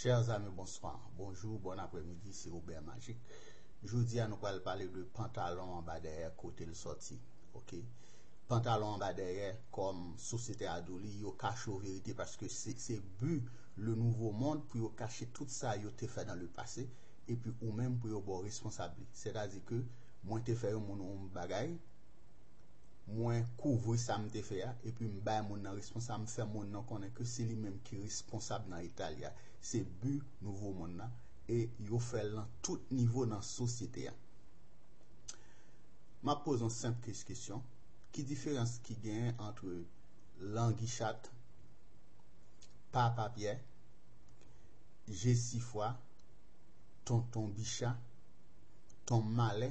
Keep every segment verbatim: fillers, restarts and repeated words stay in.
Chers amis, bonsoir, bonjou, bon aprèmidi, se Robert Magic. Jodi a nou pral pale de pantalon anba dèyè, kote l sòti. Ok? Pantalon anba dèyè, kòm sosyete a di w li, yo kache w verite, paske se, se bi le nouvo mond pou yo kache tout sa yo te fè dans le passé, epi ou menm pou yo ba w responsab li. Sètadi ke mwen te fè yon moun yon bagay, mwen kouvri sa m te fè a, epi m bay moun nan responsab, m fè moun nan konnen ke se li menm ki responsab nan eta li a. Se bi nouvo mond nan, e yo fè l nan tout nivo nan sosyete a. M ap poze yon senp kes- kesyon. Ki diferans ki genyen ant Langi Chat, Papa Pyè, Jesifwa, Tonton Bicha, Ton Malè,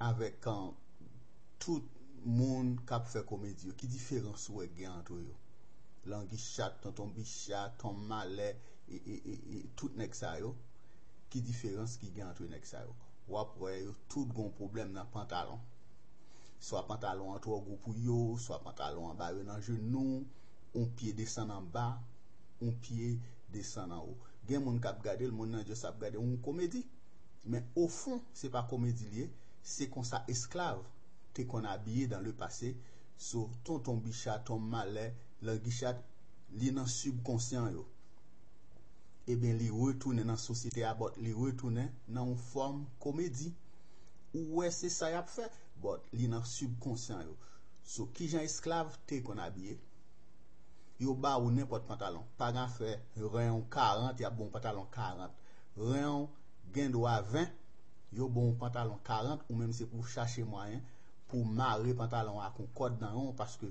avèk, an, tout moun k ap fè komedi yo? Ki diferans ou wè gen ant yo? Langi Chat, Tonton Bicha, Ton Malè, e, e, e, e tout nèg sa yo, ki diferans ki gen ant nèg sa yo? W ap wè yo tout gon pwoblèm nan pantalon. Swa pantalon an twò gwo pou yo, swa pantalon an ba yo nan jenou, yon pye desann anba, yon pye desann anwo. Gen moun k ap gade l, moun nan just ap gade yon komedi. Men ofon, se pa komedi li ye, se konsa esklav te konn abiye dans le passé. So, Tonton Bicha, Ton Malè, Langi Chat, li nan sibkonsyan yo. Ebyen, li retounen nan sosyete a, but li retounen nan yon fòm komedi. Ou wè se sa y ap fè, but li nan sibkonsyan yo. So, kijan esklav te konn abiye? Yo ba ou nenpòt pantalon. Pa gen afè, ren w karant, y ap ba w pantalon karant. Ren w gen dwa ven, yo ba w pantalon karant, ou menm se pou w chache mwayen pou w mare pantalon ak yon kòd nan ren w, paske,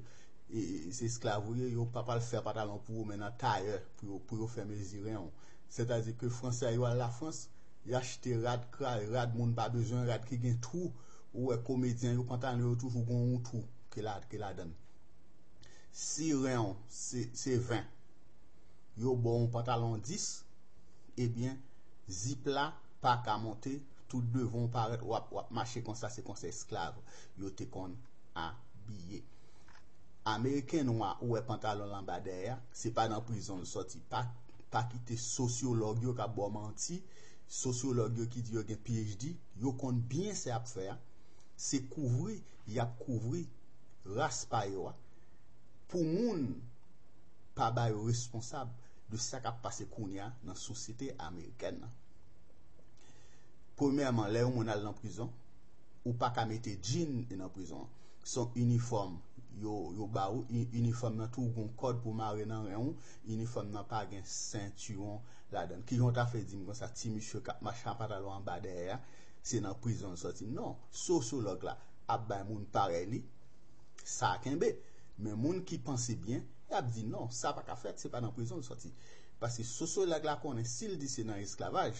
e, e, se esklav ou ye, yo pa pral fè pantalon pou ou, men nan tayè, pou yo, pou yo fè mezi ren w. Sètadi ke fransè yo al Lafrans, y achte rad kray, rad moun pa bezwen, rad ki gen twou. Ou wè komedyen yo, pantalon yo toujou gen yon twou ke la, ke ladan l. Si ren w se, se ven, yo ba w yon pantalon dis, ebyen, zip la pa ka monte, tout devan w parèt, w ap, w ap mache konsa, se konsa esklav yo te konn abiye. Ameriken nwa, ou wè pantalon l anba dèyè a, se pa nan prizon l sòti. Pa, pa kite sosyològ yo k ap ba w manti, sosyològ yo ki di yo gen P H D, yo konn byen sa y ap fè a. Se kouvri y ap kouvri ras pa yo a, pou moun pa ba yo responsab de sa k ap pase kounye a nan sosyete amerikèn nan. Premyèman, lè yon moun al nan prizon, ou pa ka mete djin nan prizon an. Se yon inifòm yo, yo ba ou, i- inifòm nan tou gon kòd pou mare nan ren ou, inifòm nan pa gen sentiwon ladan l. Kijan w ta fè di m konsa, ti misye k ap mache ak pantalon anba dèyè a, se nan prizon l sòti? Non, sosyològ la ap bay moun parèy li sa kenbe. Men moun ki panse byen, y ap di non, sa pa ka fèt, se pa nan prizon l sòti. Paske sosyològ la konnen si l di se nan esklavaj,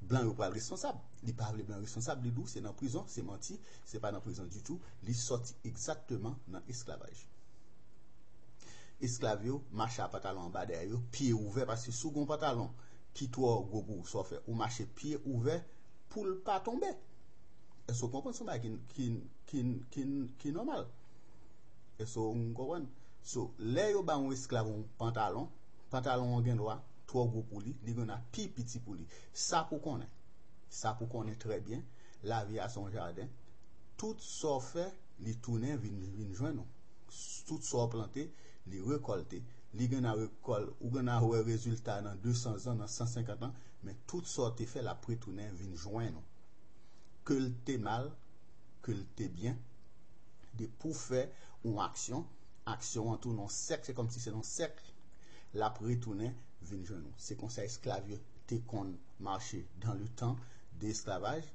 blan yo pral responsab. Li pa vle blan yo responsab, li di w se nan prizon, se manti, se pa nan prizon ditou, li sòti egzakteman nan esklavaj. Esklav yo mache ak pantalon anba dèyè yo, pye ouvè, paske si w gen yon pantalon ki twò gwo pou ou, sa w fè, ou mache pye ouvè pou l pa tonbe. Èske w konprann? Se yon bagay ki, ki, ki, ki, ki nòmal. Èske w konprann? So, lè yo ba yon esklav yon pantalon, pantalon an gen dwa twò gwo pou li, li gen dwa pi piti pou li. Sa pou konnen, sa pou konnen trè byen, lavi a se yon jaden. Tout sa w fè, li tounen vin, vin jwenn ou. Tout sa w plante, li rekòlte. Li gen dwa rekòl, ou gen dwa wè rezilta nan de san zan, nan san senkant an, men tout sa w te fè, l ap retounen vin jwenn ou. Ke l te mal, ke l te byen, depi w fè yon aksyon, aksyon an tounen yon sèk, se kòmsi se yon sèk, l ap retounen vin jwenn ou. Se konsa esklav yo te konn mache dans le temps de esclavage.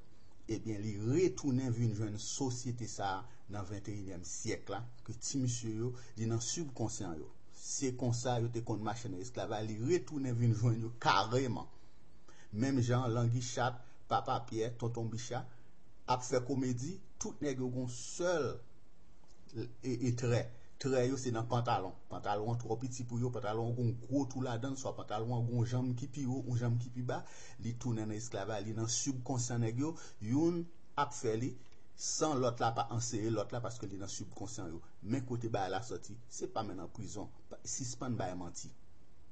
Ebyen, li retounen vin jwenn sosyete sa a nan venteyinyèm syèk la, ke ti misye yo, li nan sibkonsyan yo. Se konsa yo te konn mache nan esklavaj, li retounen vin jwenn yo kareman. Menm jan Langi Chat, Papa Pyè, Tonton Bicha ap fè komedi, tout nèg yo gon sèl e, e trè. Trè yo se nan pantalon. Pantalon an twò piti pou yo, pantalon an gon gwo twou ladan l, swa pantalon an gon janm ki pi wo, yon janm ki pi ba, li tounen nan esklavaj, li nan sibkonsyan nèg yo, youn ap fè li, san lòt la pa anseye lòt la, paske li nan sibkonsyan yo. Men kote bagay la sòti, se pa men nan prizon. Pa- Sispann bay manti.